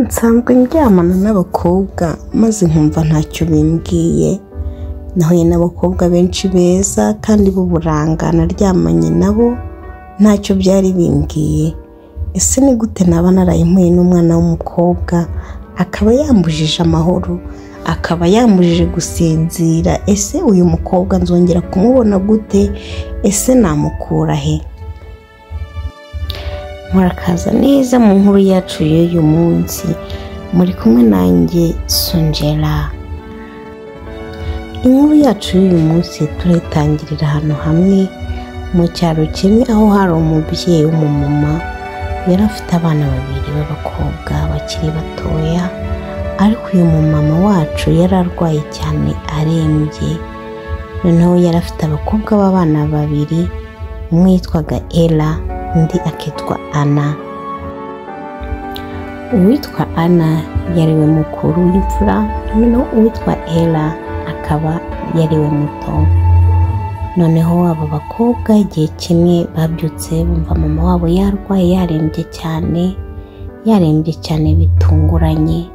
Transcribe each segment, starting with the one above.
Nsanzwe ndyamana n'abakobwa maze nkumva ntacyo bimbwiye. Nahuye n'abakobwa benshi beza kandi b'uburanga, naryamanye nabo ntacyo byari bimbwiye. Ese ni gute naba naraye n'umwana w'umukobwa akaba yambujije amahoro, akaba yambujije gusinzira? Ese uyu mukobwa nzongera kumubona gute? Ese namukura he? Murakaza neza mu nkuru yacu y'uyu munsi, muri kumwe nanjye Sonjera. Inkuru yacu y'uyu munsi turayitangirira ahantu hamwe mu cyaro kimwe, aho hari umubyeyi w'umumama yari afite abana babiri b'abakobwa bakiri batoya, ariko uyu mumama wacu yari arwaye cyane arembye. Noneho yari afite abakobwa b'abana babiri, umwe yitwaga Ella undi akitwa Anna. Uwitwa Anna yariwe mukuru w'imfura, noneho uwitwa Ella akaba yariwe muto. Noneho aba bakobwa igihe kimwe babyutse bumva mama wabo yarwaye, yarembye cyane, yarembye cyane bitunguranye.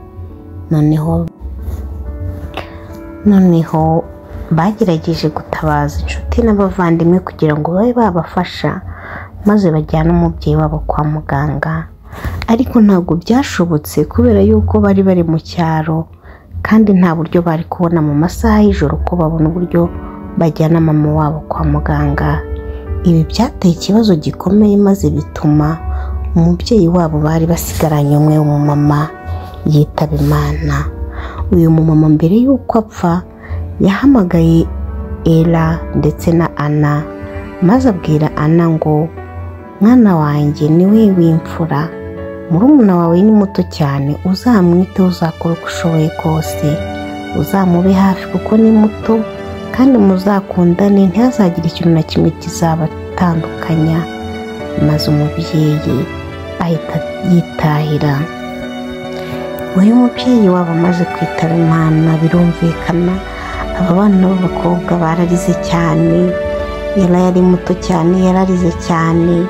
Noneho bagerageje gutabaza inshuti n'abavandimwe kugira ngo babe babafasha, maze bajyane umubyeyi wabo kwa muganga, ariko ntabwo byashobotse kubera yuko bari bari mu cyaro kandi nta buryo bari kubona mu masaha y'ijoro ko babona uburyo bajyana mama wabo kwa muganga. Ibi byateye ikibazo gikomeye, maze bituma umubyeyi wabo bari basigaranye umwe w'umumama yitaba Imana. Uyu mumama mbere y'uko apfa yahamagaye Ella ndetse na Anna, maze abwira Anna ngo: mwana wanjye ni we w'imfura, murumuna wawe ni muto cyane, uzamwite, uzakora uko ushoboye kose, uzamube hafi kuko ni muto, kandi muzakundane, ntihazagire ikintu na kimwe kizabatandukanya. Maze umubyeyi ahita yitahira. Uyu mubyeyi wabo amaze kwitaba Imana, birumvikana aba bana b'abakobwa bararize cyane. Ella yari muto cyane, yararize cyane,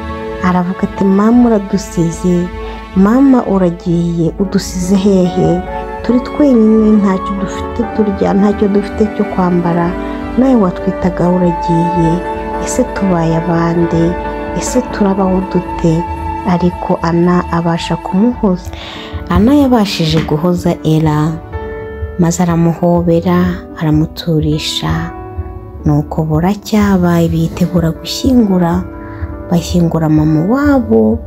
aravuga ati: mama uradusize, mama uragiye, udusize hehe? Turi twenyine, ntacyo dufite turya, ntacyo dufite cyo kwambara, nawe watwitaga uragiye, ese tubaye abande? Ese turabaho dute? Ariko Anna abasha kumuhoza. Anna yabashije guhoza Ella, maze aramuhobera, aramuturisha. Nuko buracyabaye bitegura gushyingura, bashyingura mama wabo.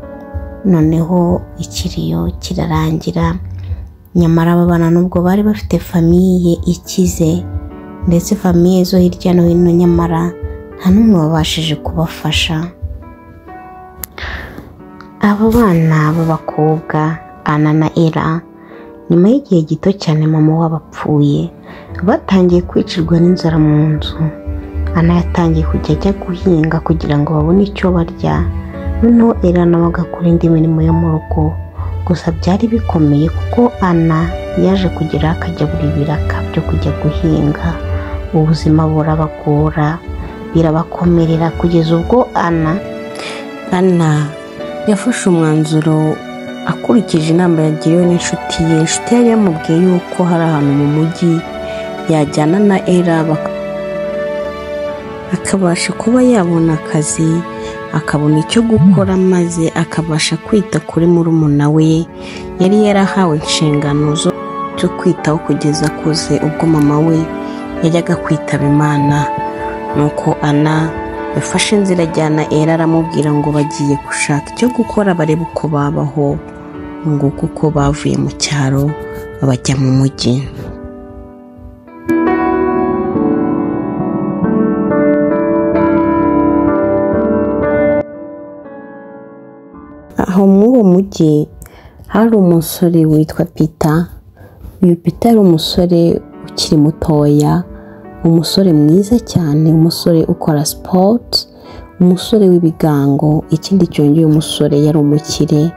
Noneho ikiriyo kirarangira. Nyamara aba bana nubwo bari bafite famiye ikize ndetse famiye zo hirya no hino, nyamara nta n'umwe wabashije kubafasha. Aba bana b'abakobwa Anna na Ella, nyuma y'igihe gito cyane mama wabo apfuye, batangiye kwicirwa n'inzara mu nzu. Anna yatangiye kujya ajya guhinga kugira ngo babone icyo barya, noneho Ella nawe agakora indi mirimo yo mu rugo. Gusa byari bikomeye kuko Anna yaje kugera akajya buri biraka byo kujya guhinga. Ubuzima burabagora, birabakomerera, kugeza ubwo Anna yafashe umwanzuro akurikije inama yagiriwe n'inshuti ye. Inshuti yari yamubwiye yuko hari ahantu mu mujyi yajyana na Ella akabasha kuba yabona akazi, akabona icyo gukora, maze akabasha kwita kuri murumuna we yari yarahawe inshingano zo kwitaho kugeza akuze, ubwo mama we yajyaga kwitaba Imana. Nuko Anna yafashe inzira ajyana Ella, aramubwira ngo bagiye gushaka icyo gukora barebe uko babaho, ngo kuko bavuye mu cyaro bajya mu mujyi. Aho muri uwo mujyi hari umusore witwa Peter. Uyu Peter yari umusore ukiri mutoya, umusore mwiza cyane, umusore ukora sipoti, umusore w'ibigango. Ikindi cyongeye, umusore yari umukire,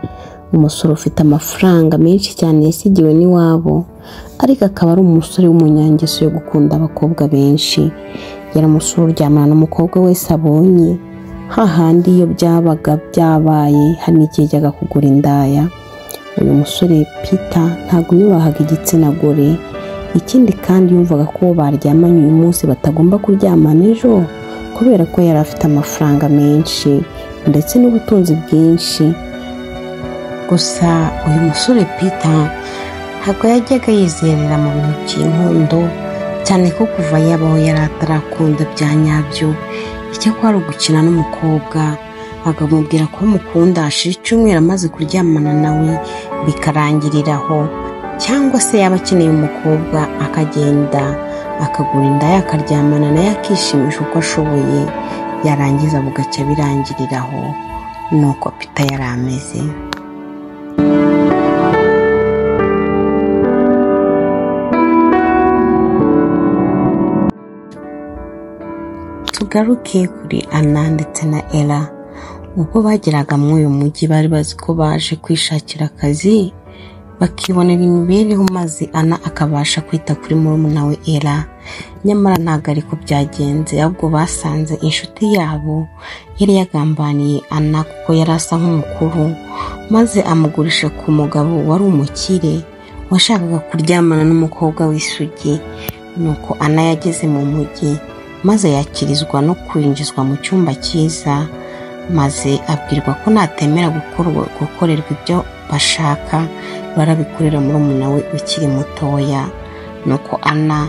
umusore ufite amafaranga menshi cyane yasigiwe n'iwabo, ariko akaba ari umusore w'umunyangeso yo gukunda abakobwa benshi. Yari umusore uryamana n'umukobwa wese abonye, hahandi iyo byabaga byabaye hari n'igihe yajyaga kugura indaya. Uyu musore Peter ntabwo yubahaga igitsina gore, ikindi kandi yumvaga ko baryamanye uyu munsi batagomba kuryamana ejo, kubera ko yari afite amafaranga menshi ndetse n'ubutunzi bwinshi. Gusa uyu musore Peter ntabwo yajyaga yizerera mu bintu by'inkundo, cyane ko kuva yabaho yari atarakunda bya nyabyo. Icyakora ari ugukina n'umukobwa akamubwira ko amukunda, hashira icyumweru amaze kuryamana nawe bikarangirira aho, cyangwa se yaba akeneye umukobwa akagenda akagura indaya akaryamana nawe akishimisha uko ashoboye, yarangiza bugacya birangirira aho. Nuko Peter yari ameze. Tugaruke kuri Anna ndetse na Ella. Ubwo bageraga muri uyu mujyi bari bazi ko baje kwishakira akazi bakibonera imibereho, maze Anna akabasha kwita kuri murumuna we Ella. Nyamara ntabwo ariko byagenze, ahubwo basanze inshuti yabo yari yagambaniye Anna kuko yari asa nk'umukuru, maze amugurisha ku mugabo wari umukire washakaga kuryamana n'umukobwa w'isugi. Nuko Anna yageze mu mujyi maze yakirizwa no kwinjizwa mu cyumba cyiza, maze abwirwa ko natemera gukorerwa ibyo bashaka barabikorera murumuna we ukiri mutoya. Nuko Anna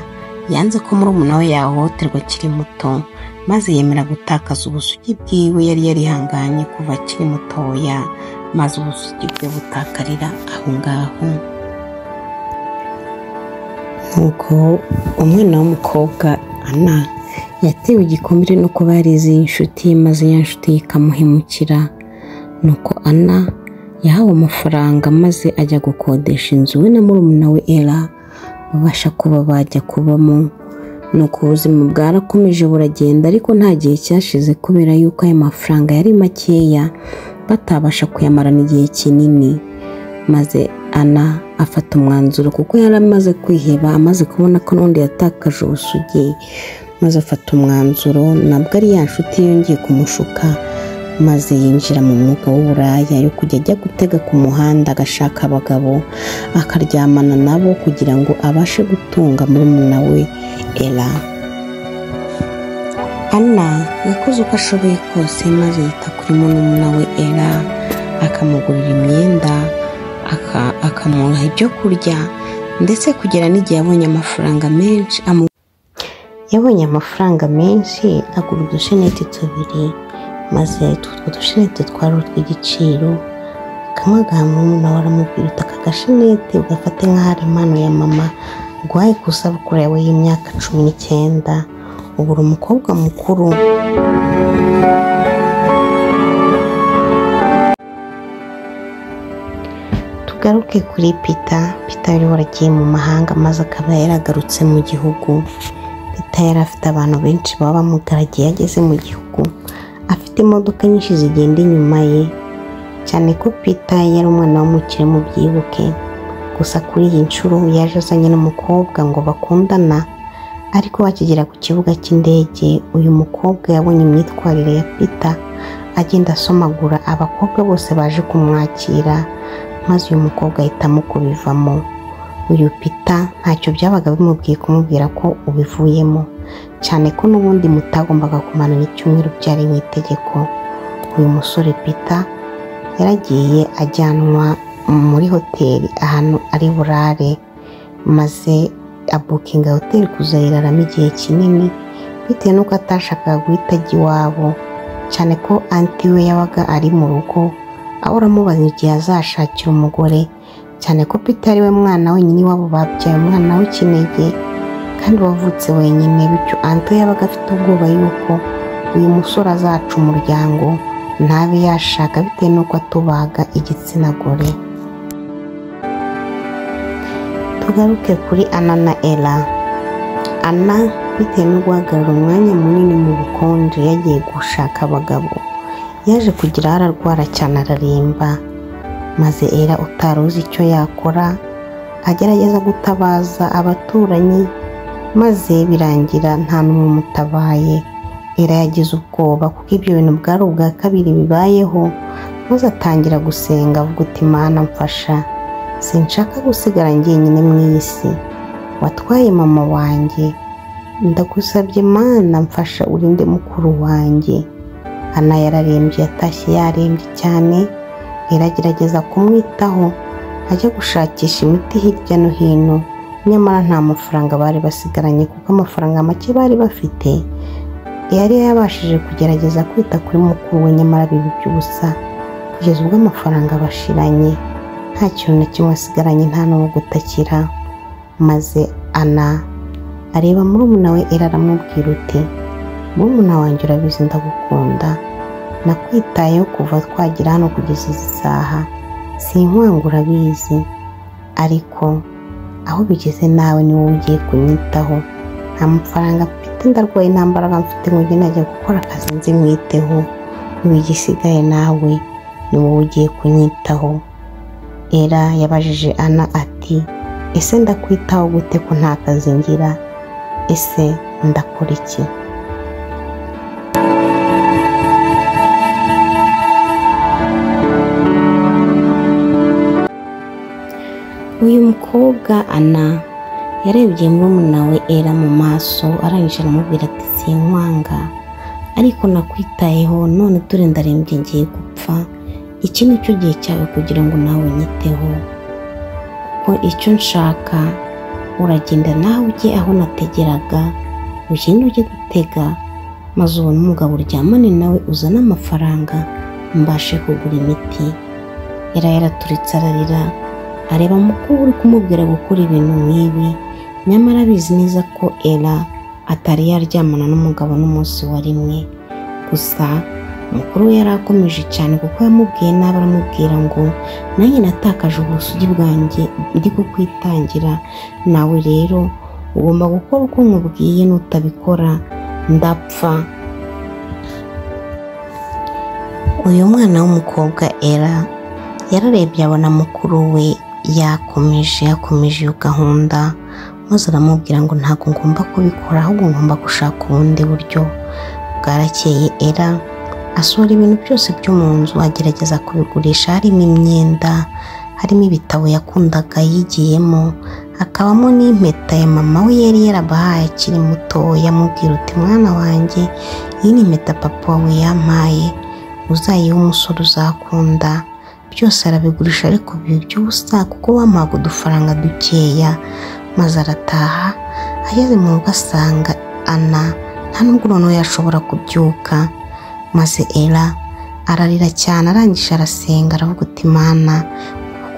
yanze ko murumuna we yahohoterwa akiri muto, maze yemera gutakaza ubusugi bwiwe yari yarihanganye kuva akiri mutoya, maze ubusugi bwe butakarira aho ngaho. Nuko umwana w'umukobwa Anna yatewe igikomere no kuba yarizeye inshuti ye, maze ya nshuti ye ikamuhemukira. Nuko Anna yahawe amafaranga maze ajya gukodesha inzu we na murumuna we Ella babasha kuba bajya kubamo. Nuko ubuzima bwarakomeje buragenda, ariko nta gihe cyashize kubera yuko ayo mafaranga yari makeya batabasha kuyamarana igihe kinini. Maze Anna afata umwanzuro kuko yari amaze kwiheba, amaze kubona ko n'undi yatakaje ubusugi, maze afata umwanzuro, nabwo ari ya nshuti yongeye kumushuka, maze yinjira mu mwuga w'uburaya yo kujya ajya gutega ku muhanda agashaka abagabo akaryamana nabo kugira ngo abashe gutunga murumuna we Ella. Anna yakoze uko ashoboye kose maze yita kuri murumuna we Ella, akamugurira imyenda, akamuha ibyo kurya, ndetse kugera n'igihe yabonye amafaranga menshi Yabonye amafaranga menshi agura udusheneti tubiri, maze utwo dusheneti twari utw'igiciro. Kamwe agaha murumuna we aramubwira uti aka gasheneti ugafate nk'aho ari impano ya mama guhaye ku isabukuru yawe y'imyaka 19, ubu uri umukobwa mukuru. Tugaruke kuri Peter. Peter yari waragiye mu mahanga maze akaba yaragarutse mu gihugu. Peter yari afite abantu benshi baba bamugaragiye ageze mu gihugu, afite imodoka nyinshi zigenda inyuma ye, cyane ko Peter yari umwana w'umukire mu byibuke. Gusa kuri iyi nshuro yaje azanye n'umukobwa ngo bakundana, ariko bakigera ku kibuga cy'indege uyu mukobwa yabonye imyitwarire ya Peter agenda asomagura abakobwa bose baje kumwakira, maze uyu mukobwa ahitamo kubivamo. Uyu Peter ntacyo byabaga bimubwiye kumubwira ko ubivuyemo, cyane ko n'ubundi mutagombaga kumarana icyumweru byari nk'itegeko. Uyu musore Peter yaragiye ajyanwa muri hoteli ahantu ari burare, maze abukinga hoteli kuzayiraramo igihe kinini bitewe n'uko atashakaga guhita ajya iwabo, cyane ko anti we yabaga ari mu rugo ahora amubaza igihe azashakira umugore, cyane ko Peter ari we mwana wenyine iwabo babyaye umwana w'ikinege kandi wavutse wenyine. Bityo anti we yabaga afite ubwoba yuko uyu musore azaca umuryango ntabe yashaka bitewe n'uko atubaga igitsina gore. Tugaruke kuri Anna na Ella. Anna bitewe no guhagarara umwanya munini mu bukonje yagiye gushaka abagabo, yaje kugira ararwara cyane araremba, maze Ella utari uzi icyo yakora agerageza gutabaza abaturanyi, maze birangira nta n'umwe umutabaye. Ella yagize ubwoba kuko ibyo bintu bwari ubwa kabiri bibayeho, maze atangira gusenga avuga uti Mana mfasha. Sinshaka gusigara njyenyine mu iyi si. Watwaye mama wanjye, ndagusabye Mana mfasha urinde mukuru wanjye. Ana yararembye, yatashye yarembye cyane, yaragerageza kumwitaho ajya gushakisha imiti hirya no hino, nyamara nta mafaranga bari basigaranye kuko amafaranga make bari bafite yari yabashije kugerageza kwita kuri mukuru we, nyamara biba iby'ubusa kugeza ubwo amafaranga bashiranye, nta kintu na kimwe asigaranye, nta n'uwo gutakira. Maze Ana areba murumuna we Era aramubwira uti murumuna wanjye urabizi ndagukunda, nakwitayeho kuva twagira hano kugeza izi saha, sinkwanga urabizi, ariko aho bigeze nawe ni wowe ugiye kunyitaho. Nta mafaranga mfite, ndarwaye, nta mbaraga mfite ngo njye najya gukora akazi nzi mwiteho, ubu igisigaye nawe ni wowe ugiye kunyitaho. Era yabajije Ana ati ese ndakwitaho gute ko nta kazi ngira? Ese ndakora iki? Uyu mukobwa Ana yarebye murumuna we Era mu maso, arangije aramubwira ati sinkwanga, ariko nakwitayeho, none dore ndarembye ngiye gupfa, iki ni cyo gihe cyawe kugira ngo nawe unyiteho. Ko icyo nshaka uragenda nawe ujye aho nategeraga, ugende ujye gutega, maze ubone umugabo uryamane nawe uzane amafaranga mbashe kugura imiti. Era yaraturitse ararira, areba mukuru uri kumubwira gukora ibintu nk'ibi, nyamara abizi neza ko Era atari yaryamana n'umugabo n'umunsi wa rimwe. Gusa mukuru we yari akomeje cyane kuko yamubwiye nabi, aramubwira ngo nanjye natakaje ubusugi bwanjye ndi kukwitangira, nawe rero ugomba gukora uko nkubwiye, nutabikora ndapfa. Uyu mwana w'umukobwa Era yararebye abona mukuru we yakomeje iyo gahunda, maze aramubwira ngo ntabwo ngomba kubikora, ahubwo ngomba gushaka ubundi buryo. Bwarakeye Era asohora ibintu byose byo mu nzu agerageza kubigurisha, harimo imyenda, harimo ibitabo yakundaga yigiyemo, hakabamo n'impeta ya mama we yari yarabahaye akiri muto. Yamubwira uti mwana wanjye, iyi ni impeta papa wawe yampaye, uzayihe umusore uzakunda. Byose arabigurisha ariko biba iby'ubusa kuko bamuhaga udufaranga dukeya. Maze arataha, ageze mu rugo asanga Ana nta nubwo noneho yashobora kubyuka. Maze Era ararira cyane, arangije arasenga aravuga uti Mana,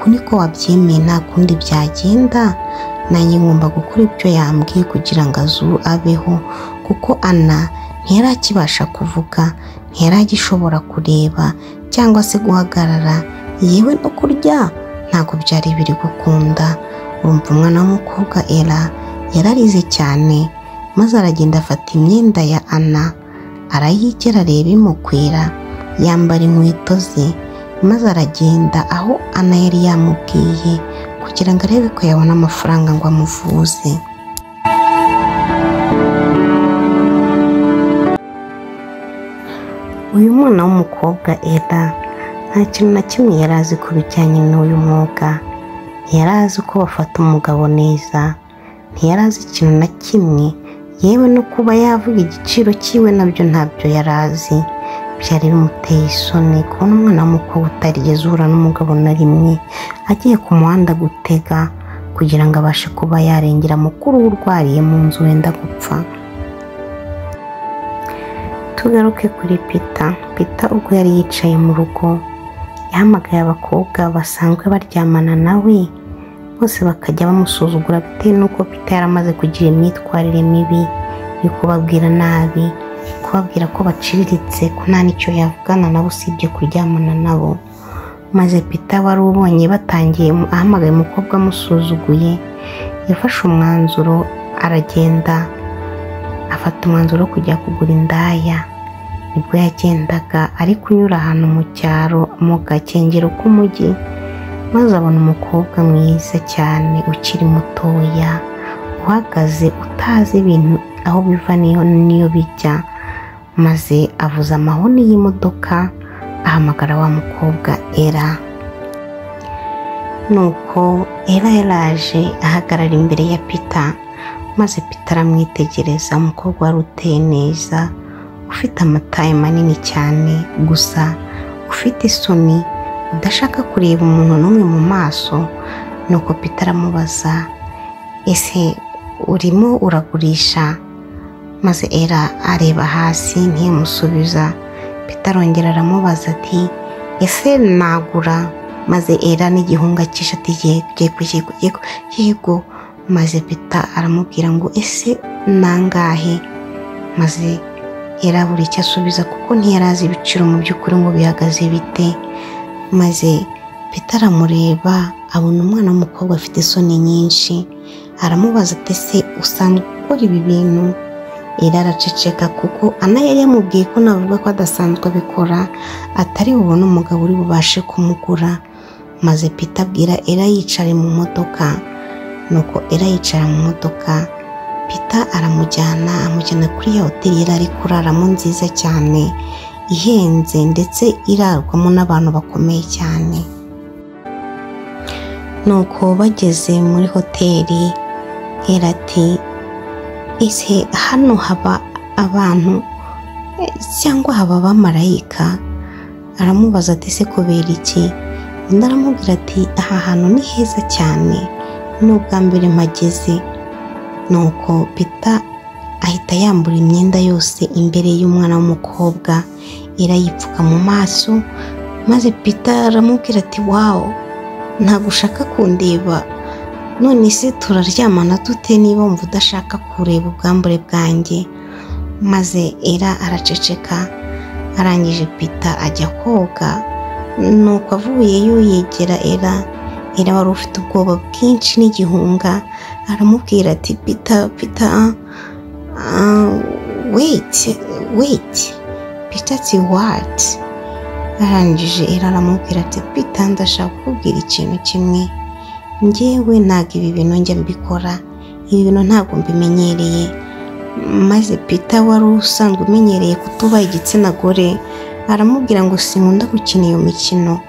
uku niko wabyemeye, nta kundi byagenda, nanjye ngomba gukora ibyo yambwiye kugira ngo azu abeho, kuko Ana ntiyari akibasha kuvuga, ntiyari agishobora kureba cyangwa se guhagarara, yewe no kurya ntabwo byari biri gukunda. Urumva umwana w'umukobwa Era yararize cyane, maze aragenda afata imyenda ya Ana arayigera areba imukwira, yambara inkweto ze, maze aragenda aho Ana yari yamubwiye kugira ngo arebe ko yabona amafaranga ngo amuvuze. Uyu mwana w'umukobwa Era nta kintu na kimwe yari azi ku bijyanye n'uyu mwuga, ntiyari azi uko bafata umugabo neza, ntiyari azi ikintu na kimwe, yewe no kuba yavuga igiciro cyiwe nabyo ntabyo yari azi. Byari bimuteye isoni kubona umwana w'umukobwa utarigeze uhura n'umugabo na rimwe agiye ku muhanda gutega kugira ngo abashe kuba yarengera mukuru we urwariye mu nzu wenda gupfa. Tugaruke kuri Peter. Peter ubwo yari yicaye mu rugo yahamagaye abakobwa basanzwe baryamana nawe, bose bakajya bamusuzugura bitewe n'uko Peter yari amaze kugira imyitwarire mibi yo kubabwira nabi, kubabwira ko baciriritse, ko nta n'icyo yavugana nabo usibye kuryamana nabo. Maze Peter wari ubonye batangiye ahamagaye umukobwa amusuzuguye, yafashe umwanzuro aragenda afata umwanzuro wo kujya kugura indaya. Nibwo yagendaga ari kunyura ahantu mu cyaro mu gakengero k'umujyi, maze abona umukobwa mwiza cyane ukiri mutoya uhagaze utazi ibintu aho biva n'iyo bijya, maze avuza amahoni y'imodoka ahamagara wa mukobwa Era. Nuko Ella yaraje ahagarara imbere ya Peter, maze Peter aramwitegereza. Umukobwa wari uteye neza, ufite amataye manini cyane, gusa ufite isoni, udashaka kureba umuntu n'umwe mu maso. Nuko Peter aramubaza, ese urimo uragurisha? Maze Ella areba hasi ntiyamusubiza. Peter arongera aramubaza ati, ese nagura? Maze Ella n'igihunga cyishe ati, yego yego yego yego. Maze Peter aramubwira ngo, ese nangahe? Maze Ella buri icyo asubiza kuko ntiyari azi ibiciro mu by'ukuri ngo bihagaze bite. Maze Peter aramureba abona umwana w'umukobwa afite isoni nyinshi, aramubaza ati, ese usanzwe ukora ibi bintu? Ella araceceka kuko Ana yari yamubwiye ko navuga ko adasanzwe abikora atari bubone umugabo uri bubashe kumugura. Maze Peter abwira Ella yicare mu modoka. Nuko Ella yicara mu modoka, Peter aramujyana, amujyana kuri ya hoteli yari ari kuraramo nziza cyane, ihenze ndetse irarwamo n'abantu bakomeye cyane. Nuko bageze muri hoteli, Ella ati, ese hano haba abantu cyangwa haba abamarayika? Aramubaza ati, ese kubera iki? Undi aramubwira ati, aha hantu ni heza cyane, ni ubwa mbere mpageze. Nuko Peter ahita yambura imyenda yose imbere y'umwana w'umukobwa, Ella yipfuka mu maso. Maze Peter aramubwira ati, wawu, ntabwo ushaka kundeba? None se turaryamana dute niba wumva udashaka kureba ubwambure bwanjye? Maze Ella araceceka. Arangije Peter ajya koga. Nuko avuyeyo yegera Ella. Ella wari ufite ubwoba bwinshi n'igihunga, aramubwira ati, Peter, Peter, wait, wait. Peter ati, what? Arangije Ella aramubwira ati, Peter, ndashaka kukubwira ikintu kimwe. Njyewe ntabwo ibi bintu njya mbikora, ibi bintu ntabwo mbimenyereye. Maze Peter wari usanzwe umenyereye kutuba igitsina gore, aramubwira ngo sinkunda gukina iyo mikino.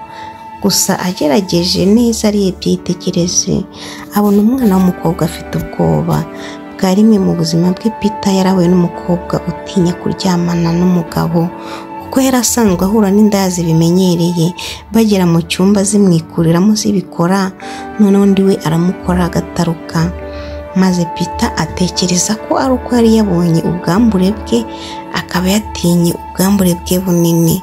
Gusa agerageje neza arebye yitegereze, abona umwana w'umukobwa afite ubwoba. Bwa rimwe mu buzima bwe Peter yarahuye n'umukobwa utinya kuryamana n'umugabo, kuko yari asanzwe ahura n'indaya zibimenyereye, bagera mu cyumba zimwikuriramo zibikora, noneho undi we aramukora agataruka. Maze Peter atekereza ko ari uko yari yabonye ubwambure bwe, akaba yatinye ubwambure bwe bunini.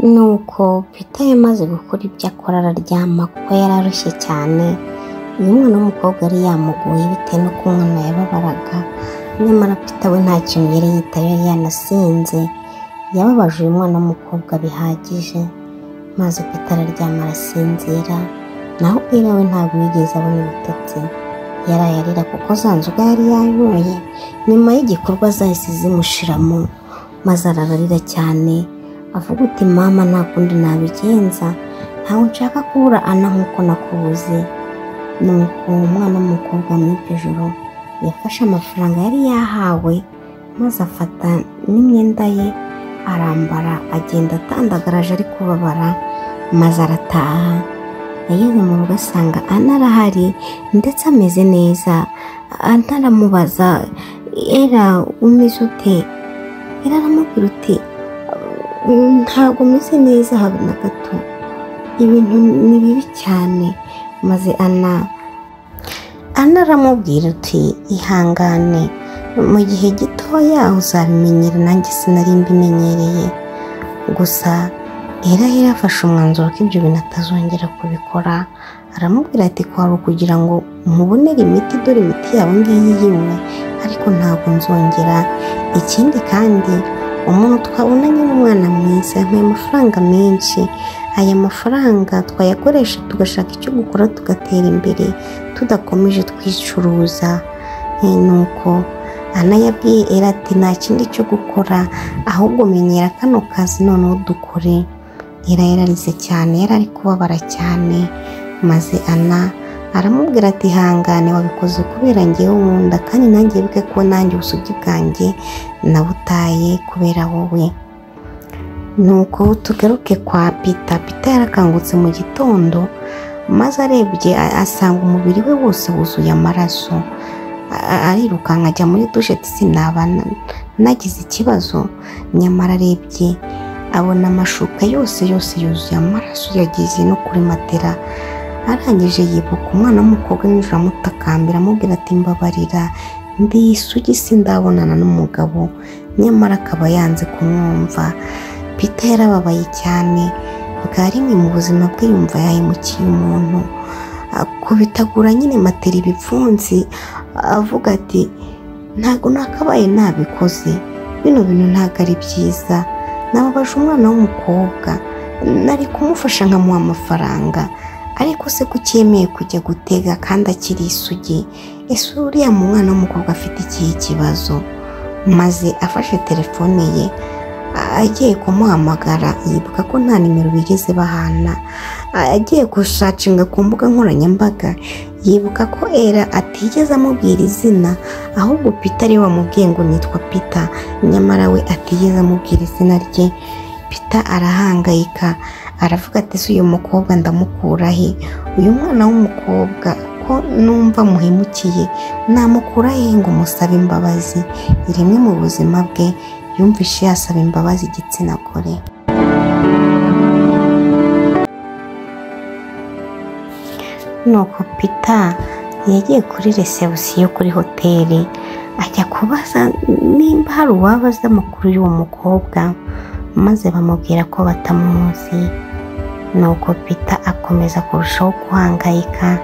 Nuko Peter yamaze gukora ibyo akora araryama kuko yari arushye cyane. Uyu mwana w'umukobwa yari yamuguye bitewe n'uko umwana yababaraga, nyamara Peter we nta kintu yari yitayeho, yari yanasinze. Yababaje uyu mwana w'umukobwa bihagije, maze Peter araryama arasinzira. Naho Ella we ntabwo yigeze abona ibitotsi, yaraye arira kuko za nzoga yari yanyoye nyuma y'igikorwa zahise zimushiramo, maze arararira cyane avuga uti mama nta kundi nabigenza, ntawe nshaka kubura Ana nk'uko nakubuze. Nuko umwana w'umukobwa muri iryo joro yafashe amafaranga yari yahawe, maze afata n'imyenda ye arambara, agenda atandagaraje ari kubabara, maze arataha. Yageze mu rugo asanga Ana arahari ndetse ameze neza. Ana aramubaza, Ella umeze ute? Ella aramubwira uti ntabwo meze neza habe na gato, ibintu ni bibi cyane. Maze Ana aramubwira uti ihangane, mu gihe gitoya uzabimenyera, nanjye sinari mbimenyereye. Gusa Ella yarafashe umwanzuro ko ibyo bintu atazongera kubikora. Aramubwira ati kwari ukugira ngo mubonere imiti, dore imiti yabo ngiyi yimwe, ariko ntabwo nzongera. Ikindi kandi umuntu twabonanye n'umwana mwiza, yampaye amafaranga menshi, aya mafaranga twayakoresha tugashaka icyo gukora tugatera imbere tudakomeje twicuruza. Nuko Ana yabwiye Ella ati nta kindi cyo gukora ahubwo menyera kano kazi noneho dukore. Ella yararize cyane, yari ari kubabara cyane, maze Ana aramubwira ati hangane, wabikoze kubera njyewe nkunda, kandi nanjye wibuke ko nanjye ubusugi bwanjye nabutaye kubera wowe. Nuko tugaruke kwa Peter. Peter yarakangutse mu gitondo, maze arebye asanga umubiri we wose wuzuye amaraso. Arirukanka ajya muri dushe ati sinaba nagize ikibazo, nyamara arebye abona amashuka yose yose yuzuye amaraso yageze no kuri matera. Arangije yibuka umwana w'umukobwa nijoro amutakambira amubwira ati mbabarira, ndi isugi sindabonana n'umugabo, nyamara akaba yanze kumwumva. Peter yarababaye cyane, bwa rimwe mu buzima bwe yumva yahemukiye umuntu, akubitagura nyine matera ibipfunsi, avuga ati ntabwo nakabaye nabikoze, bino bintu ntabwo ari byiza, nababaje umwana w'umukobwa, nari kumufasha nkamuha amafaranga, ariko se kuki yemeye kujya gutega kandi akiri isugi? Ese uriya mwana w'umukobwa afite ikihe kibazo? Maze afashe telefone ye agiye kumuhamagara, yibuka ko nta nimero bigeze bahana. Agiye gushacinga ku mbuga nkoranyambaga, yibuka ko Ella atigeze amubwira izina, ahubwo Peter ariwe wamubwiye ngo nitwa Peter, nyamara we atigeze amubwira izina rye. Peter arahangayika, aravuga ati ese uyu mukobwa ndamukura he? Uyu mwana w'umukobwa ko numva muhemukiye, namukura he ngo musabe imbabazi? Rimwe mu buzima bwe yumvishe yasaba imbabazi igitsina gore. Nuko Peter yagiye kuri resebusiyo kuri hoteli, ajya kubaza nimba hari uwaba azi amakuru y'uwo mukobwa, maze bamubwira ko batamuzi. Nuko Peter akomeza kurushaho guhangayika,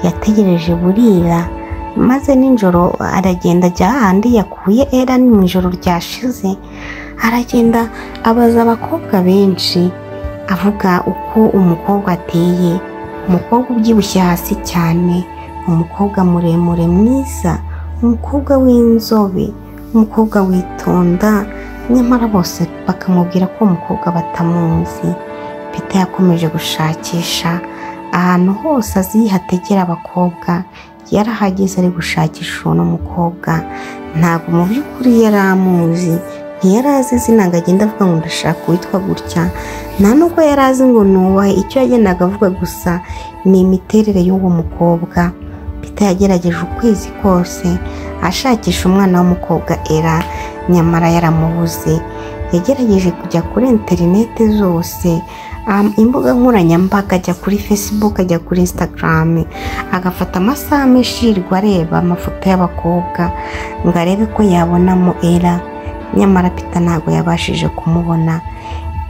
yategereje burira, maze nijoro aragenda ajya hahandi yakuye Ella ni mu ijoro ryashize, aragenda abaza abakobwa benshi, avuga uko umukobwa ateye, umukobwa ubyibushye hasi cyane, umukobwa muremure mwiza, umukobwa w'inzobe, umukobwa witonda, nyamara bose bakamubwira ko umukobwa batamuzi. Peter yakomeje gushakisha ahantu hose azi hategera abakobwa, yarahageze ari gushakisha uwo mukobwa, ntabwo mu by'ukuri yari amuzi, ntiyari azi izina ngo agende avuga ngo ndashaka uwitwa gutya, nta nubwo yari azi ngo nubahe, icyo yagendaga avuga gusa ni imiterere y'uwo mukobwa. Peter yagerageje ukwezi kose ashakisha umwana w'umukobwa Ella, nyamara yaramubuze. Yagerageje kujya kuri interineti zose, imbuga nkoranyambaga, ajya kuri Facebook, ajya kuri Instagram, agafata amasaha menshi yirirwa areba amafoto y'abakobwa ngo arebe ko yabonamo Ella, nyamara Peter ntabwo yabashije kumubona.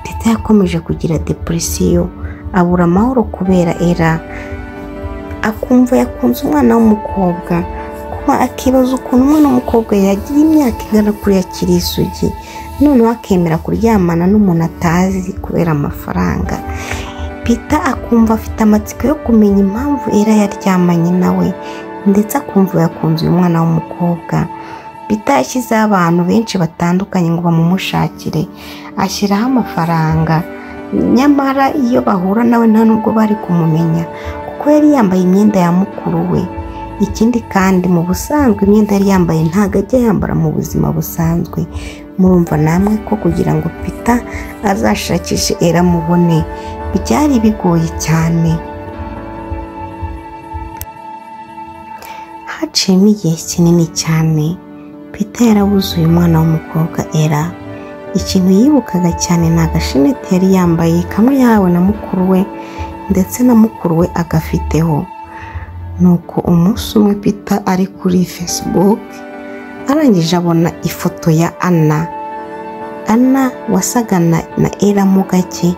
Peter yakomeje kugira depresiyo, abura amahoro kubera Ella, akumva yakunze umwana w'umukobwa, kuba akibaza ukuntu umwana w'umukobwa yagira imyaka ingana kuri akiri isugi, noneho akemera kuryamana n'umuntu atazi kubera amafaranga. Peter akumva afite amatsiko yo kumenya impamvu Ella yaryamanye nawe, ndetse akumva yakunze uyu mwana w'umukobwa. Peter yashyizeho abantu benshi batandukanye ngo bamumushakire, ashyiraho amafaranga, nyamara iyo bahura nawe nta nubwo bari kumumenya kuko yari yambaye imyenda ya mukuru we. Ikindi kandi mu busanzwe imyenda yari yambaye ntabwo ajya yambara mu buzima busanzwe. Murumva namwe ko kugira ngo Peter azashakishe Ella mubone byari bigoye cyane. Haciyemo igihe kinini cyane, Peter yarabuze uyu mwana w'umukobwa Ella. Ikintu yibukaga cyane ni agasheneti yari yambaye kamwe yahawe na mukuru we, ndetse na mukuru we agafiteho. Nuko umunsi umwe Peter ari kuri Facebook, arangije abona ifoto ya Anna. Anna wasaga na Ella mo gake,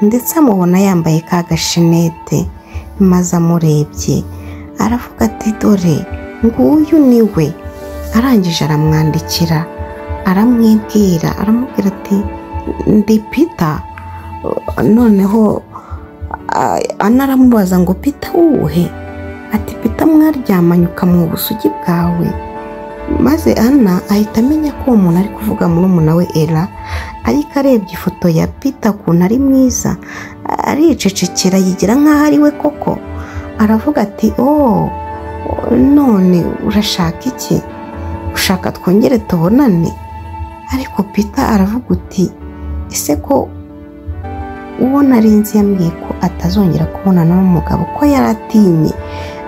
ndetse amubona yambaye ka gashenete, maze amurebye aravuga ati dore nguyu ni we. Arangije aramwandikira, aramwibwira, aramubwira ati ndi Peter. Noneho Anna aramubaza ngo Peter wuhe? Ati Peter mwaryamanye ukamuha ubusugi bwawe. Maze Anna ahita amenya ko uwo muntu ari kuvuga murumuna we Ella, ariko arebye ifoto ya Peter ukuntu ari mwiza, aricecekera yigira nk'aho ari we koko. Aravuga ati oh, none urashaka iki? Ushaka twongere tubonane? Ariko Peter aravuga uti ese ko uwo narinzi yambwiye ko atazongera kubonana n'umugabo ko yaratinye,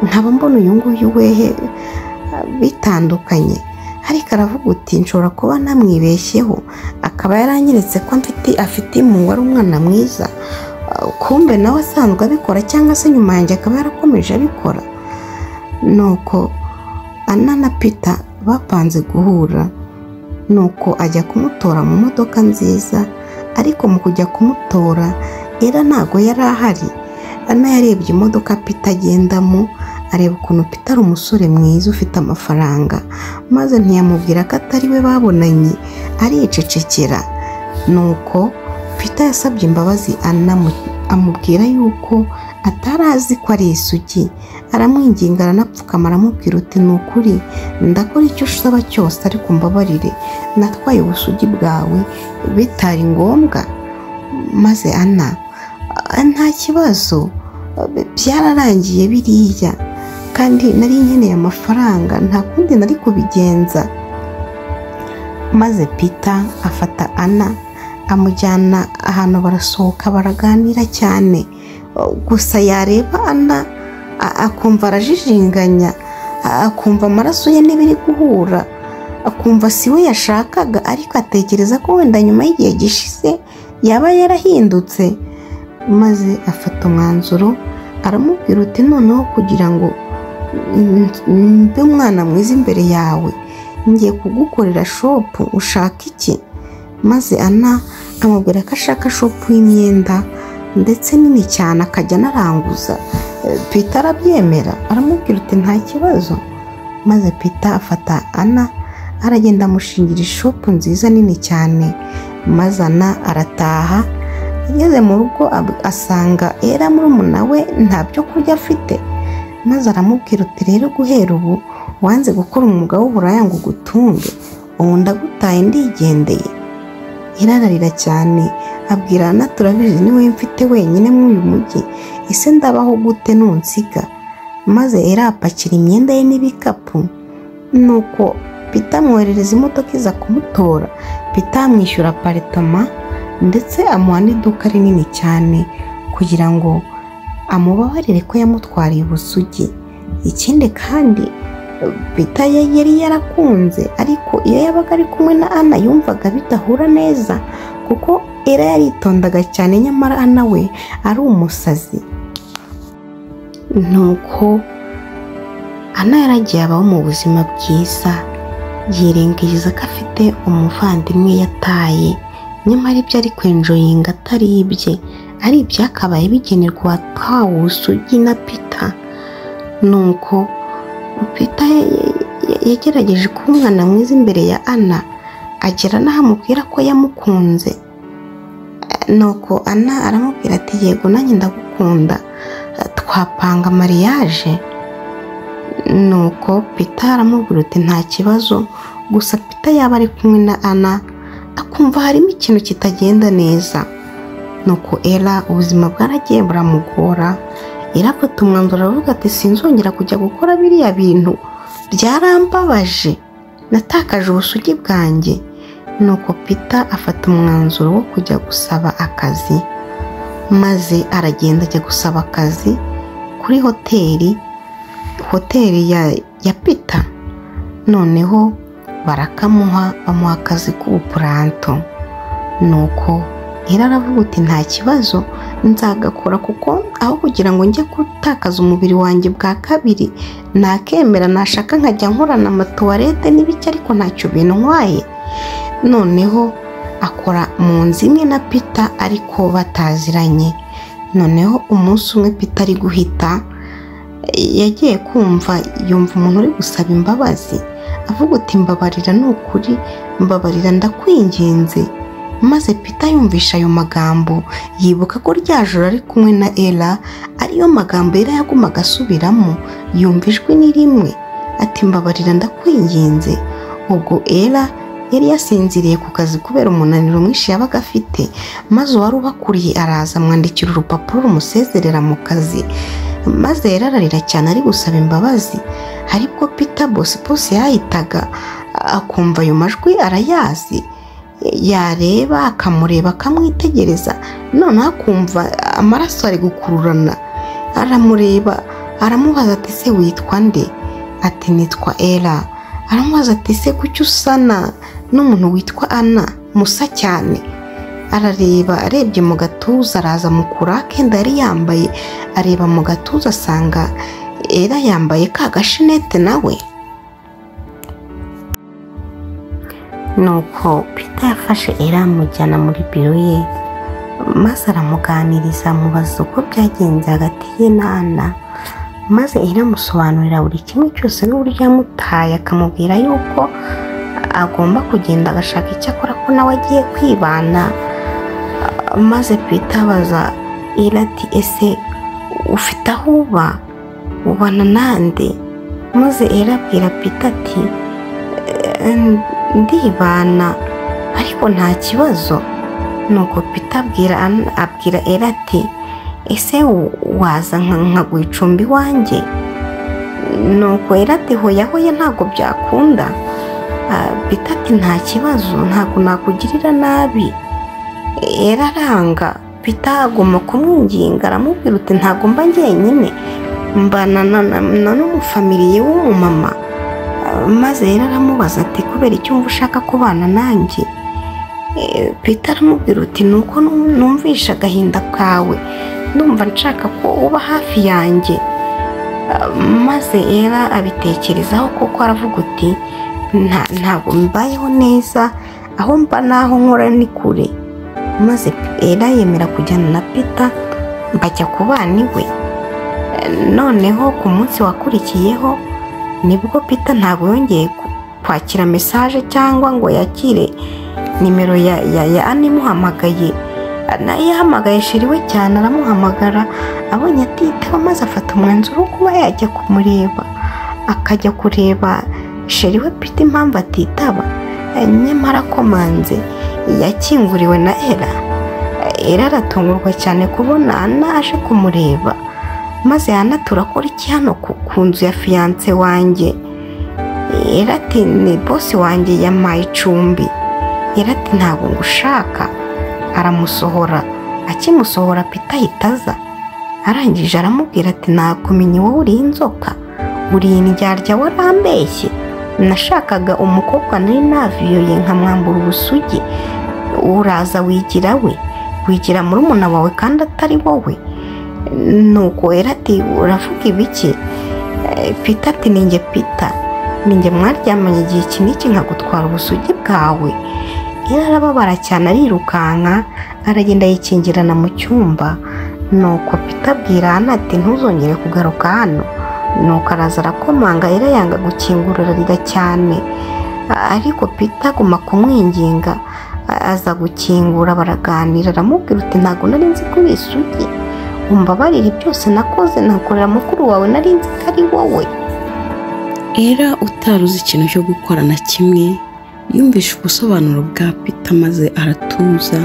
nkaba mbona uyu nguyu wehe bitandukanye. Ariko aravuga uti nshobora kuba namwibeshyeho, akaba yaranyeretse ko afite impuhwe, ari umwana mwiza, kumbe nawe asanzwe abikora, cyangwa se nyuma yanjye akaba yarakomeje abikora. Nuko Anna na Peter bapanze guhura, nuko ajya kumutora mu modoka nziza, ariko mu kujya kumutora Ella ntago yari ahari. Anna yarebye imodoka Peter agendamo, areba ukuntu Peter ari umusore mwiza ufite amafaranga, maze ntiyamubwira ko atari we babonanye, aricecekera. Nuko Peter yasabye imbabazi Anna, amubwira yuko atari azi ko ari isugi, aramwinginga aranapfukama, aramubwira uti ni ukuri ndakora icyo usaba cyose, ariko mbabarire natwaye ubusugi bwawe bitari ngombwa. Maze Anna nta kibazo, byararangiye biriya, kandi nari nkeneye amafaranga, nta kundi nari kubigenza. Maze Peter afata Anna amujyana ahantu, barasohoka baraganira cyane. Gusa yareba Anna akumva arajijinganya, akumva amaraso ye n'ibiri guhura, akumva si we yashakaga, ariko atekereza ko wenda nyuma y'igihe gishize yaba yarahindutse. Maze afata umwanzuro, aramubwira uti noneho kugira ngo mbe umwana mwiza imbere yawe, ngiye kugukorera shopu, ushaka iki? Maze Anna amubwira ko ashaka shopu y'imyenda ndetse nini cyane, akajya anaranguza. Peter arabyemera, aramubwira uti nta kibazo. Maze Peter afata Anna aragenda amushingira ishopu nziza nini cyane, maze Anna arataha. Ageze mu rugo asanga Ella murumuna we nta byo kurya afite, maze aramubwira uti rero guhera ubu wanze gukora umwuga w'uburaya ngo ugutunge, ubu ndagutaye ndigendeye. Ella ararira cyane, abwira Anna turabizi niwe mfite wenyine muri uyu mujyi, ese ndabaho gute nunsiga? Maze Ella apakira imyenda ye n'ibikapu, nuko Peter amwoherereza imodoka iza kumutora. Peter amwishyura aparitoma ndetse amuha n'iduka rinini cyane kugira ngo amubabarire ko yamutwariye ubusugi. Ikindi kandi Peter yari yarakunze, ariko iyo yabaga ari kumwe na Anna yumvaga bidahura neza, kuko Ella yaritondaga cyane, nyamara Anna we ari umusazi. Nuko Anna yaragiye abaho mu buzima bwiza, yirengagiza ko afite umuvandimwe yataye Nyamara ibyo ari kwenjoyinga atari ibye, ari ibyakabaye bigenerwa uwatwawe ubusugi na Peter. Nuko Peter yagerageje kuba umwana mwiza imbere ya Anna, agera n'aho amubwira ko yamukunze. Nuko Anna aramubwira ati yego nanjye ndagukunda, twapanga mariage. Nuko Peter aramubwira ati nta kibazo. Gusa Peter yaba ari kumwe na Anna akumva harimo ikintu kitagenda neza. Nuko Ella ubuzima bwaragiye buramugora. Ella afata umwanzuro aravuga ati sinzongera kujya gukora biriya bintu, byarambabaje, natakaje ubusugi bwanjye. Nuko Peter afata umwanzuro wo kujya gusaba akazi, maze aragenda ajya gusaba akazi kuri hoteli ya Peter. Noneho barakamuha, bamuha akazi k'ubupuranto. Nuko Ella aravuga uti nta kibazo nzagakora, kuko aho kugira ngo njye gutakaza umubiri wanjye bwa kabiri nakemera, nashaka nkajya nkorana amatuwarete n'ibiki, ariko ntacyo bintwaye. Noneho akora mu nzu imwe na Peter ariko bataziranye. Noneho umunsi umwe Peter ari guhita, yagiye kumva yumva umuntu uri gusaba imbabazi, avuga uti mbabarira, ni ukuri mbabarira, ndakwinginze. Maze Peter yumvisha ayo magambo, yibuka ko rya joro ari kumwe na Ella ariyo magambo Ella yagumaga asubiramo, yumva ijwi ni rimwe ati mbabarira ndakwinginze. Ubwo Ella yari yasinziriye ku kazi kubera umunaniro mwinshi yabaga afite, maze uwari ubakuriye araza amwandikira urupapuro rumusezerera mu kazi. Maze Ella ararira cyane ari gusaba imbabazi, ariko Peter bosi yahitaga akumva ayo majwi arayazi, yareba akamureba akamwitegereza, noneho akumva amaraso ari gukururana. Aramureba aramubaza ati se witwa nde? Ati nitwa Ella. Aramubaza ati se kuki usana n'umuntu witwa Anna musa cyane? Arareba, arebye mu gatuza araza mukura akenda yari yambaye, areba mu gatuza asanga Ella yambaye ka gashinete nawe. Nuko Peter yafashe Ella amujyana muri biro ye, maze aramuganiriza amubaza uko byagenze hagati ye na Anna. Maze Ella amusobanurira buri kimwe cyose n'uburyo yamutaye, akamubwira yuko agomba kugenda agashaka icyo akora ko nawe agiye kwibana. Maze Peter abaza Ella ati ese ufite aho uba, ubana nande? Maze Ella abwira Peter ati ndibana ariko nta kibazo. Nuko Peter abwira Ella ati ese waza nkaguha icumbi iwanjye? Nuko Ella ati hoya hoya ntabwo byakunda. Peter ati nta kibazo, ntabwo nakugirira nabi. Ella aranga. Peter agomba kumwinginga aramubwira uti ntabwo mba njyenyine, mbana n'umufamiliye w'umumama. Maze Ella aramubaza ati kubera icyo wumva ushaka kubana nanjye? Peter aramubwira uti nuko numvisha agahinda kawe, ndumva nshaka ko uba hafi yanjye. Maze Ella abitekerezaho kuko aravuga uti ntabwo mbayeho neza, aho mba naho nkora ni kure. Maze Ella yemera kujyana na Peter bajya kubana iwe. Noneho ku munsi wakurikiyeho nibwo Peter ntabwo yongeye kwakira message cyangwa ngo yakire nimero ya Anna imuhamagaye. Yahamagaye sheri we cyane, aramuhamagara abonye atitaba, maze afata umwanzuro wo kuba yajya kumureba, akajya kureba sheri we Peter impamvu atitaba. Nyamara akomanze yakinguriwe na Ella. Ella aratungurwa cyane kubona Anna aje kumureba. Maze Anna turakora iki hano ku nzu ya fiance wanjye? Ella ati ni bosi wanjye yampaye icumbi. Ella ati ntabwo ngushaka. Aramusohora. Akimusohora Peter ahita aza, arangije aramubwira ati nakumenye wowe uri inzoka, uri indyarya, warambeshye, nashakaga umukobwa nari naviyoye nkamwambura ubusugi, uraza wigira we, wigira murumuna wawe kandi atari wowe. Nuko Ella ati uravuga ibiki? Peter ati ninjye Peter, ninjye mwaryamanye igihe iki n'iki nkagutwara ubusugi bwawe. Ella arababara cyane arirukanka aragenda yikingirana mu cyumba. Nuko Peter abwira Ana ati ntuzongere kugaruka hano. Nuko araza arakomanga, Ella yanga gukingura ararira cyane, ariko Peter aguma kumwinginga. Aza gukingura baraganira, aramubwira uti ntabwo nari nzi ko uri isugi, umbabarire byose nakoze nakorera mukuru wawe nari nzi ko ari wowe. Ella utari uzi ikintu cyo gukora na kimwe yumvishe ubusobanuro bwa Peter maze aratuza,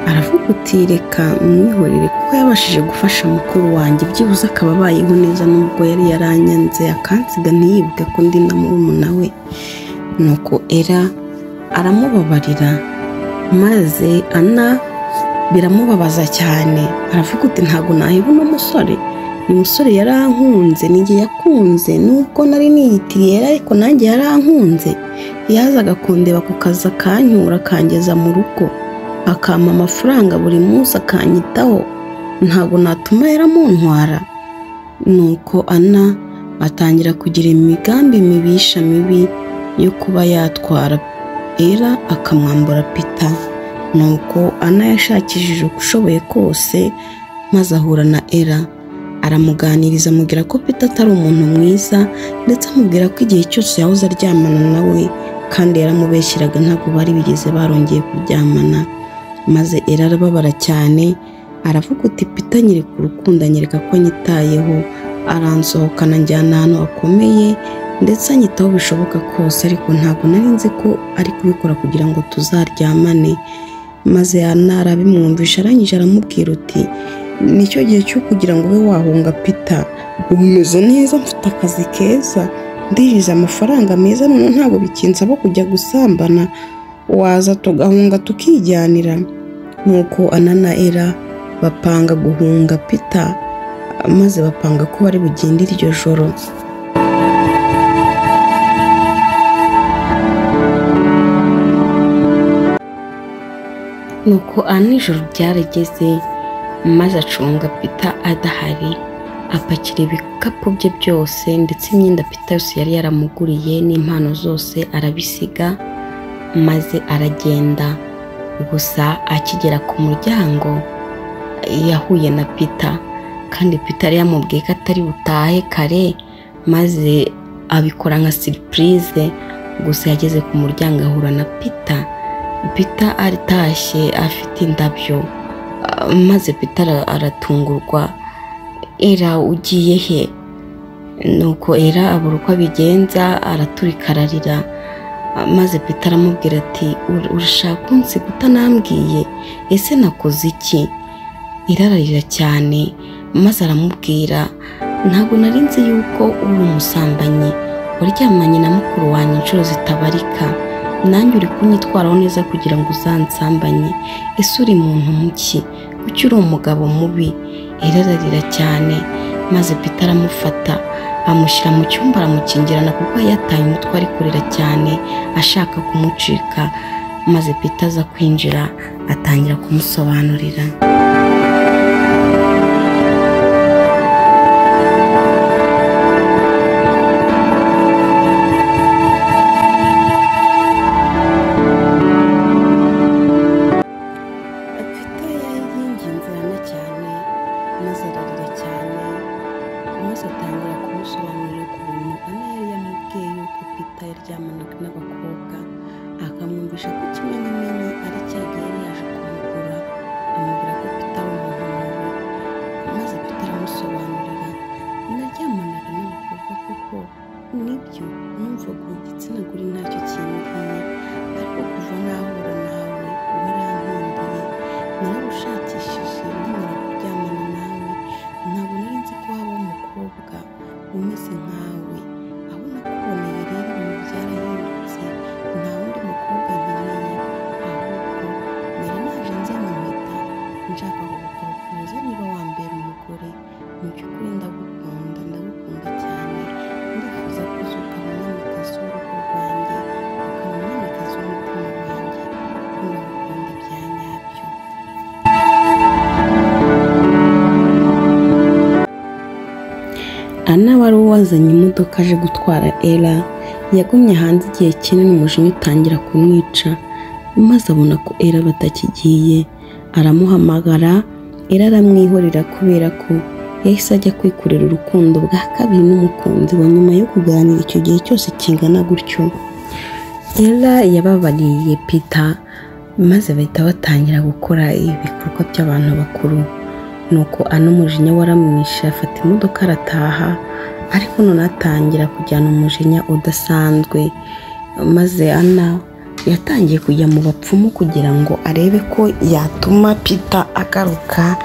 aravuga uti reka mwihorere kuko yabashije gufasha mukuru wanjye byibuze akaba abayeho neza nubwo yari yaranyanze akansiga ntiyibuke ko ndi na murumuna we. Nuko Ella aramubabarira maze Ana biramubabaza cyane, aravuga uti ntabwo nahibona umusore, uyu musore yarankunze, ninjye yakunze nubwo nari niyitiriye ariko nanjye yarankunze, yazaga kundeba ku kazi akanyura akangeza mu rugo akampa amafaranga buri munsi akanyitaho, ntabwo natuma yaramuntwara. Nuko Ana atangira kugira imigambi mibisha mibi yo kuba yatwara Ella akamwambura Peter. Nuko Ana yashakishije uko ushoboye kose maze ahura na Ella, aramuganiriza amubwira ko Peter atari umuntu mwiza, ndetse amubwira ko igihe cyose yahoze aryamana nawe kandi yaramubeshyiraga ntabwo bari bigeze barongeye kuryamana. Maze Ella arababara cyane, aravuga uti Peter nyereka urukundo, anyereka ko anyitayeho, aransohokana njyana ahantu hakomeye ndetse anyitaho bishoboka kose, ariko ntabwo nari nzi ko ari kubikora kugira ngo tuzaryamane. Maze Ana arabimwumvisha, arangije aramubwira uti nicyo gihe cyo kugira ngo ube wahunga Peter, ubu umeze neza, mfite akazi keza, ndinjiza amafaranga meza, none ntabwo bikinsaba kujya gusambana, waza tugahunga tukijyanira. Nuko Ana na Ella bapanga guhunga Peter, maze bapanga ko bari bugende iryo joro. Nuko Ana ijoro ryarageze maze acunga Peter adahari, apakira ibikapu bye byose ndetse imyenda Peter yose yari yaramuguriye n'impano zose arabisiga, maze aragenda. Gusa akigera ku muryango yahuye na Peter, kandi Peter yari yamubwiye ko atari butahe kare, maze abikora nka surprise. Gusa yageze ku muryango ahura na Peter. Peter aritashye afite indabyo, maze Peter aratungurwa, Ella ugiye he? Nuko Ella abura uko abigenza araturika ararira, maze Peter aramubwira ati urashaka kunsiga utanambwiye, ese nakoze iki? Ella ararira cyane maze aramubwira ntabwo nari nzi yuko uri umusambanyi, waryamanye na mukuru wanjye inshuro zitabarika, nanjye uri kunyitwaraho neza kugira ngo uzansambanye, ese uri muntu muki? Kuki uri umugabo mubi? Ella ararira cyane maze Peter aramufata amushyira mu cyumba aramukingirana kuko yataye umutwe ari kurira cyane ashaka kumucika. Maze Peter aza kwinjira atangira kumusobanurira. Peter yinginze Ana cyane maze ararira cyane, maze atangira kumusobanurira ukuntu Ana yari yamubwiye yuko Peter yaryamanaga n'abakobwa, akamwumvisha ko ikimenyimenyi ari cya gihe yari yaje kumugura, amubwira ko Peter ari umuntu mubi. Maze Peter aramusobanurira, naryamanaga n'abakobwa kuko nibyo numvaga igitsina gore ntacyo kimbwiye, ariko kuva nahura nawe warampinduye, naragushakishije nkimara kuryamana nawe, ntabwo nari nzi ko habaho umukobwa umeze nkawe, aho nakuboneye rero ibintu byarahindutse, nta wundi mukobwa nkeneye, ahubwo nari naje nzanye impeta nshaka kuguporopoza niba wambera umugore, mu by'ukuri ndagukunda, ndagukunda cyane, ndifuza ko uza ukaba umwamikazi w'urugo rwanjye, ukaba umwamikazi w'umutima wanjye, kuko ndagukunda bya nyabyo. Ana wari wazanye imodoka aje gutwara Ella yagumye hanze igihe kinini, umujinya utangira kumwica, maze abona ko Ella batakigiye, aramuhamagara. Ella aramwihorera kubera ko yahise ajya kwikorera urukundo bwa kabiri n'umukunzi wa nyuma yo kuganira icyo gihe cyose kingana gutyo. Ella yababariye Peter maze bahita batangira gukora ibikorwa by'abantu bakuru. Nuko Ana umujinya waramwishe, afata imodoka arataha, ariko none atangira kujyana umujinya udasanzwe. Maze Ana yatangiye kujya mu bapfumu kugira ngo arebe ko yatuma Peter agaruka,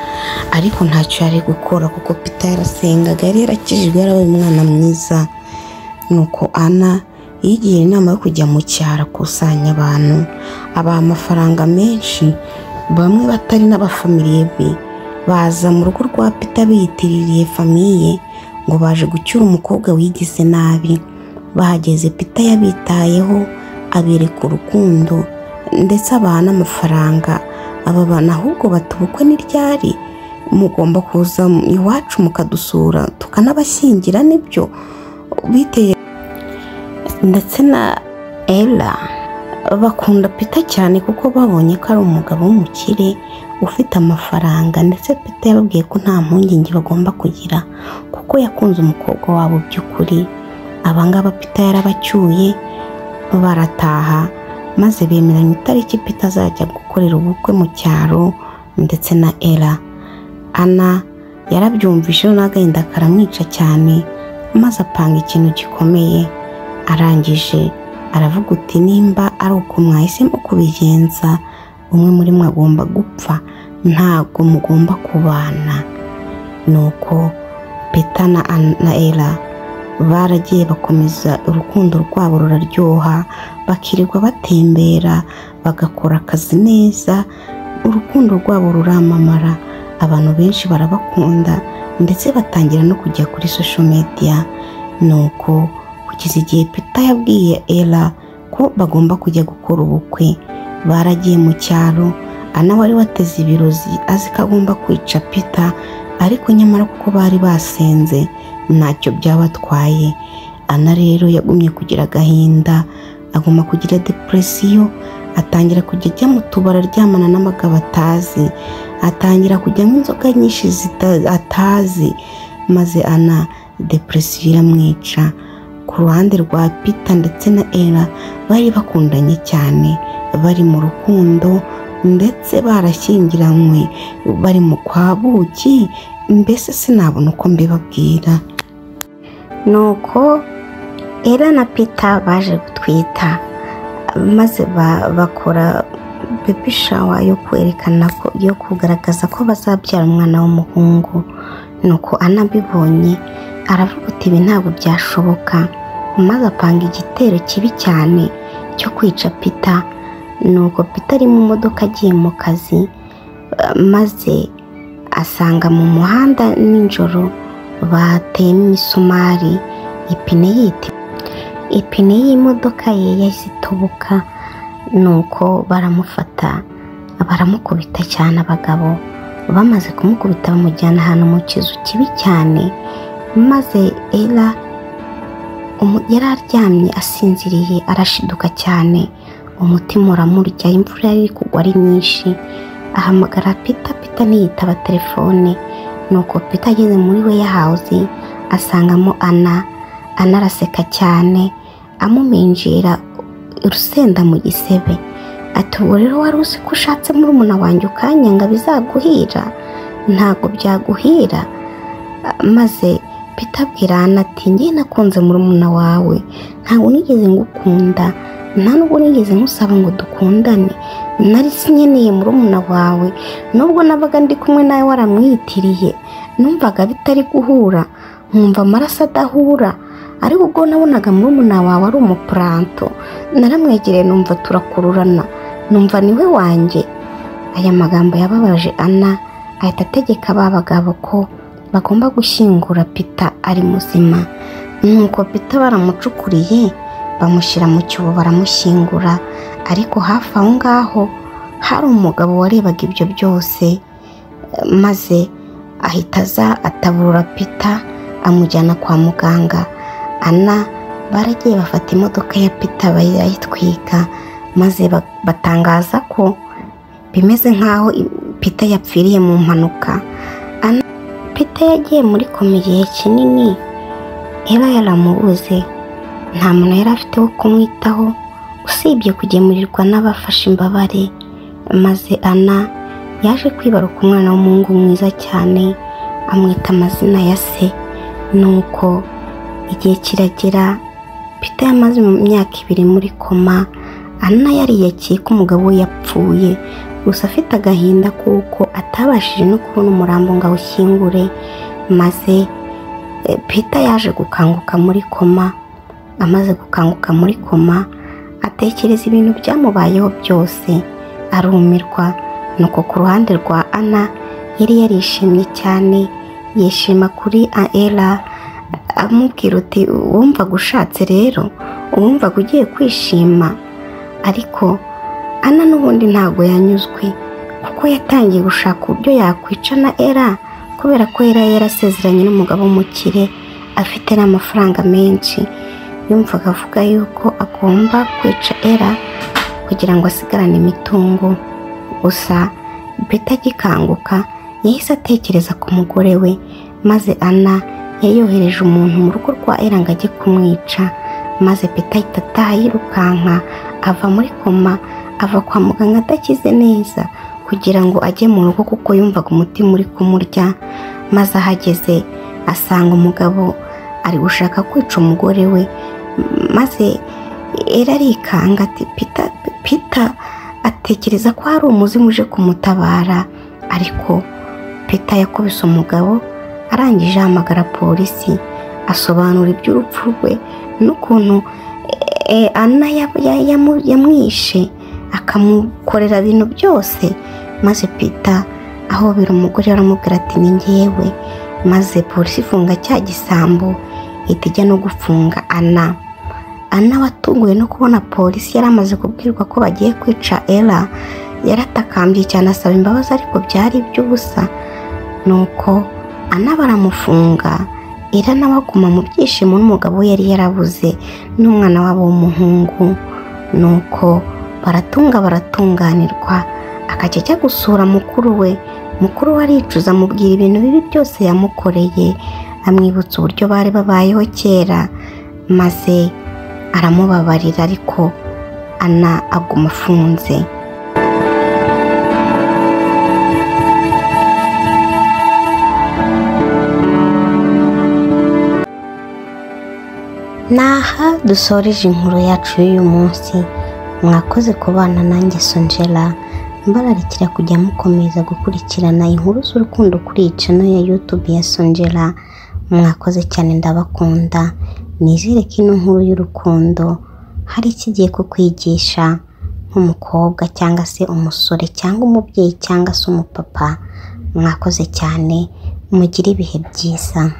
ariko ntacyo yari gukora kuko Peter yarasengaga, yari yarakijijwe, yarabaye umwana mwiza. Nuko Ana yigira inama yo kujya mu cyaro akusanya abantu, abaha amafaranga menshi, bamwe batari n'abafamiliye be, baza mu rugo rwa Peter biyitiririye famiye ngo baje gucyura umukobwa wigize nabi. Bahageze Peter yabitayeho, abereka urukundo ndetse abaha n'amafaranga. Aba bantu ahubwo bati ubukwe ni ryari? Mugomba kuza iwacu mukadusura tukanabashyingira, nibyo biteye. Ndetse na Ella bakunda Peter cyane kuko babonye ko ari umugabo w'umukire ufite amafaranga, ndetse Peter yababwiye ko nta mpungenge bagomba kugira kuko yakunze umukobwa wabo by'ukuri. Abangaba Peter yarabacyuye barataha, maze bemeranya itariki Peter azajya gukorera ubukwe mu cyaro ndetse na Ella. Ana yarabyumvise n'agahinda karamwica cyane, maze apanga ikintu gikomeye. Arangije aravuga uti nimba ari uko mwahisemo kubigenza, umwe muri mwe agomba gupfa, ntabwo mugomba kubana. Nuko Peter na Ella baragiye bakomeza urukundo rwabo ruraryoha, bakirirwa batembera, bagakora akazi neza, urukundo rwabo ruramamara, abantu benshi barabakunda ndetse batangira no kujya kuri social media. Nuko kugeza igihe Peter yabwiye Ella ko bagomba kujya gukora ubukwe, baragiye mu cyaro. Ana wari wateze ibirozi azi ko agomba kwica Peter, ariko nyamara kuko bari basenze ntacyo byabatwaye. Ana rero yagumye kugira agahinda, agomba kugira depresiyo, atangira kujya ajya mu tubari aryamana n'abagabo atazi, atangira kujyamo inzoga nyinshi atazi, maze Ana depresiyo iramwica. Ku ruhande rwa Peter ndetse na Ella bari bakundanye cyane, bari mu rukundo ndetse barashyingiranywe, bari mu kwa buki, mbese sinabona uko mbibabwira. Nuko Ella na Peter baje gutwita, maze bakora baby shower yo kwerekana ko, yo kugaragaza ko bazabyara umwana w'umuhungu. Nuko Ana abibonye aravuga uti ibi ntabwo byashoboka, maze apanga igitero kibi cyane cyo kwica Peter. Nuko Peter ari mu modoka agiye mu kazi, maze asanga mu muhanda nijoro bateyemo imisumari, ipine y'imodoka ye yahise itoboka. Nuko baramufata baramukubita cyane. Abagabo bamaze kumukubita bamujyana ahantu mu kizu kibi cyane, maze Ella yari aryamye asinziriye, arashiduka cyane, umutima uramurya, imvura yari iri kugwa ari nyinshi. Ahamagara Peter, Peter ntiyitaba telefone. Nuko Peter ageze muri warehouse asangamo Ana. Ana araseka cyane, amuminjira urusenda mu gisebe, ati ubwo rero wari uzi ko ushatse murumuna wanjye ukanyanga bizaguhira? Ntabwo byaguhira. Maze Peter abwira Ana ati njye nakunze murumuna wawe, ntabwo nigeze ngukunda, nta nubwo nigeze nkusaba ngo dukundane, nari sinkeneye murumuna wawe, nubwo nabaga ndi kumwe nawe waramwitiriye, numvaga bitari guhura, nkumva amaraso adahura, ariko ubwo nabonaga murumuna wawe ari umupuranto, naramwegereye numva turakururana, numva niwe wanjye. Aya magambo yababaje Ana, ahita ategeka ba bagabo ko bagomba gushyingura Peter ari muzima. Nuko Peter baramucukuriye bamushyira mu cyobo baramushyingura, ariko hafi aho ngaho hari umugabo warebaga ibyo byose, maze ahita aza ataburura Peter amujyana kwa muganga. Ana baragiye bafata imodoka ya Peter barayitwika, Maze batangaza ko bimeze nk'aho Peter yapfiriye mu mpanuka. Peter yagiye muri koma igihe kinini, Ella yaramubuze, nta muntu yari afite wo kumwitaho usibye kugemurirwa n'abafashe imbabare. Maze Anna yaje kwibaruka umwana w'umuhungu mwiza cyane, amwita amazina ya se. Nuko igihe kiragera, Peter yamaze mu myaka 2 muri koma. Anna yariyakiye ko umugabo we yapfuye, gusa afite agahinda kuko atabashije no kubona umurambo ngo awushyingure. Maze Peter yaje gukanguka muri koma. Amaze gukanguka muri koma, atekereza ibintu byamubayeho byose, arumirwa. Nuko ku ruhande rwa Anna yari yarishimye cyane, yishima kuri Ella, amubwira uti wumvaga ushatse rero, wumvaga ugiye kwishima. Ariko Anna n'ubundi ntabwo yanyuzwe, kuko yatangiye gushaka uburyo yakwica na Ella, kubera ko Ella yarasezeranye n'umugabo w'umukire afite n'amafaranga menshi. Yumvaga avuga yuko agomba kwica Ella kugira ngo asigarane imitungo. Gusa Peter agikanguka yahise atekereza ku mugore we, maze Anna yayohereje umuntu mu rugo rwa Ella ngo ajye kumwica. Maze Peter ahita ataha yirukanka, ava muri koma, ava kwa muganga adakize neza kugira ngo ajye mu rugo, kuko yumvaga umutima uri kumurya. Maze ahageze asanga umugabo ari gushaka kwica umugore we. Maze Ella arikanga ati Peter, Peter atekereza ko hari umuzimu uje kumutabara. Ariko Peter yakubise umugabo, arangije ahamagara polisi, asobanura iby'urupfu rwe n'ukuntu Anna yamwishe akamukorera ibintu byose. Maze Peter ahobera umugore aramubwira ati ni njyewe. Maze polisi ifunga cya gisambo, ihita ijya no gufunga Anna. Anna watunguwe no kubona polisi yari amaze kubwirwa ko bagiye kwica Ella, yaratakambye cyane asaba imbabazi, ariko byari iby'ubusa. Nuko Anna baramufunga, Ella nawe aguma mu byishimo n'umugabo we yari yarabuze n'umwana wabo w'umuhungu. Nuko baratunga baratunganirwa, akajya ajya gusura mukuru we. Mukuru we aricuza, amubwira ibintu bibi byose yamukoreye, amwibutsa uburyo bari babayeho kera, maze aramubabarira. Ariko Anna aguma afunze. Naha dusoreje inkuru yacu y'uyu munsi. Mwakoze kubana nanjye Sonjera, mbararikira kujya mukomeza gukurikirana inkuru z'urukundo kuri iyi channel ya YouTube ya Sonjera. Mwakoze cyane, ndabakunda. Nizere ko ino nkuru y'urukundo hari ikigiye kukwigisha nk'umukobwa cyangwa se umusore cyangwa umubyeyi cyangwa se umupapa. Mwakoze cyane, mugire ibihe byiza.